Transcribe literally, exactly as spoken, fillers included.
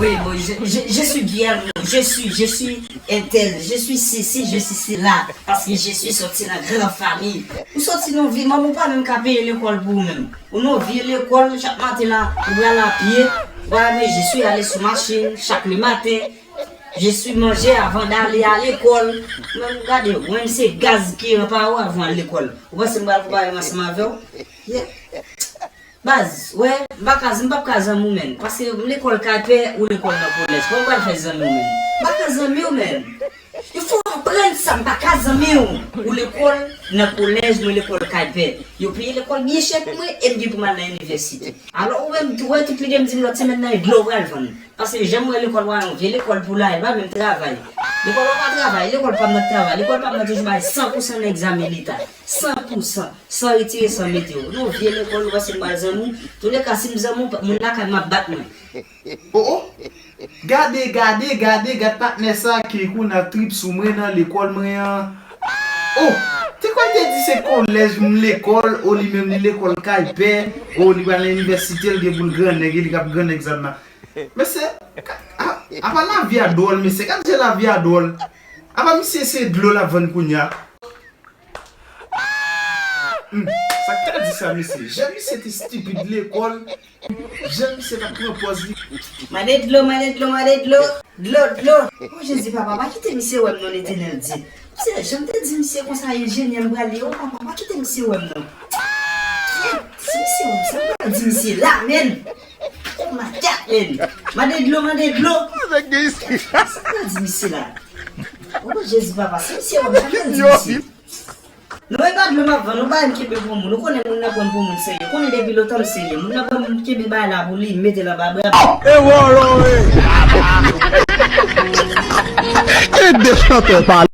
Wi, bon, je, je, je suis Guillermo, je suis, je suis entèl, je suis ceci, je suis cela, paske je suis sòti nan gran fanmi. Ou sòti nan vi, manman ou pa menm ka peye lekòl pou ou menm. Ou nan vye lekòl, chak maten la, ou pral a pye, ou pa men je suis allé sou machin, chak le maten, je suis manje avan dale a lekòl. Menm gade, ou menm se gaz ki anba ou avan al lekòl. Ou panse m pral konpare m ansanm avè w? Yeah. Baz, wè, m pa ka, m p ap ka zanmi w, menn. Paske m lekòl kay pè, ou lekòl nan kolèj. Kòman m pral fè zanmi w, menn? M pa ka zanmi w, menn. Il faut apprendre ça, m pa ka zanmi w. Ou lekòl nan kolèj, mwen lekòl kay pè. Yo peye lekòl byen chè pou mwen, e m gen pou m al nan inivèsite. Alò, ou menm, ou wè tout lide m di m lòt semèn nan, e dlo w pral vann. Paske jan m wè lekòl, w a yon vye lekòl pou la, e pa menm travay. Lekòl w a pa travay, lekòl pa m nan travay, lekòl pa m nan toujou bay san pou san nan egzamen leta. San pou san. San retire, san mete yo. Non, vye lekòl, ou panse m pral zanmi w? Touleka, si m zanmi w, moun lakay m ap bat mwen. O, o! Gade, gade, gade, gad patnè sa ki kou nan trip sou mwen nan lekòl mwen an. O! Te kwè te di se kolèj m lekòl, o li menm li lekòl kay pè, o li pral nan inivèsite, l gen pou l grannèg, e li k ap grannèg zòn nan. Mesye, ka- a- apa lavi a dwòl, mesye, gad jan lavi a dwòl. Apa misye se dlo l ap vann kounye a. Hmm, sa k ta di sa, mesye? Jan misye te stipid lekòl, jan misye t ap pran pòz li. Mande dlo, mande dlo, mande dlo. Dlo, dlo. O Jezi, papa, pa kite misye wè m non, Letènèl Dye. Misye, jan m te di misye konsa, enjenyè m pral ye. O papa, pa kite misye wè m non. Kyèt, si misye wè m, sa m pral di misye la, menn. O matyat, menn. Mande dlo, mande dlo. Sa m pral di misye la. O Jezi, papa, si misye wè m, sa m pral di misye. Non, e pa dlo m ap vann, ou pa wè m kenbe pou moun. Ou konnen moun nan pran m pou moun serye. Ou konnen depi lontan m serye. Moun nan pran m kenbe bagay la pou li, m mete l anba bra m. E wòlò, e! Kite chantè pale.